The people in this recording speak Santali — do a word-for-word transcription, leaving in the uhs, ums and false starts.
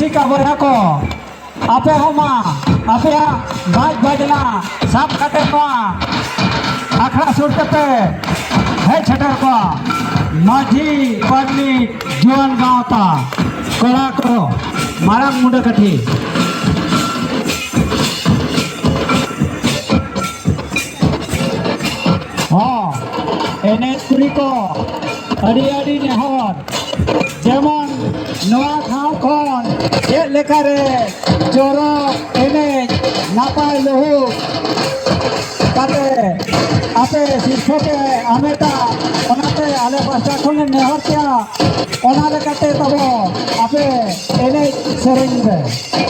ᱴᱷᱤᱠᱟ ᱵᱚᱭᱦᱟ ᱠᱚ, ᱟᱯᱮ ᱦᱚᱸ ᱢᱟ ᱟᱯᱮᱭᱟᱜ ᱵᱟᱡ ᱵᱟᱡᱽᱱᱟ ᱥᱟᱵ ᱠᱟᱛᱮ ᱱᱚᱣᱟ ᱟᱠᱷᱲᱟ ᱥᱩᱨ ᱛᱮᱯᱮ ᱦᱮᱡ ᱥᱮᱴᱮᱨ ᱠᱚᱣᱟ᱾ ᱢᱟᱹᱡᱷᱤ ᱯᱟᱨᱟᱱᱤᱠ ᱡᱩᱣᱟᱹᱱ ᱜᱟᱶᱛᱟ ᱠᱚᱲᱟ ᱠᱚ ᱢᱟᱨᱟᱝ ᱢᱩᱰᱟᱹ ᱠᱟᱹᱴᱷᱤ᱾ ᱦᱚᱸ, ᱮᱱᱮᱡ ᱠᱩᱲᱤ ᱠᱚ, ᱟᱹᱰᱤ ᱟᱹᱰᱤ ᱱᱮᱦᱚᱨ, ᱡᱮᱢᱚᱱ ᱱᱚᱣᱟ ᱴᱷᱟᱶ ᱠᱷᱚᱱ ᱪᱮᱫ ᱞᱮᱠᱟᱨᱮ ᱪᱚᱨᱚᱠ ᱮᱱᱮᱡ, ᱱᱟᱯᱟᱭ ᱞᱩᱦᱩᱠ ᱠᱟᱛᱮ ᱟᱯᱮ ᱥᱤᱨᱯᱷᱟᱹ ᱯᱮ ᱟᱢᱮᱴᱟ, ᱚᱱᱟᱛᱮ ᱟᱞᱮ ᱯᱟᱥᱴᱟ ᱠᱷᱚᱱ ᱞᱮ ᱱᱮᱦᱚᱨ ᱯᱮᱭᱟ, ᱚᱱᱟ ᱞᱮᱠᱟᱛᱮ ᱛᱟᱵᱚ ᱟᱯᱮ ᱮᱱᱮᱡ ᱥᱮᱨᱮᱧ ᱯᱮ᱾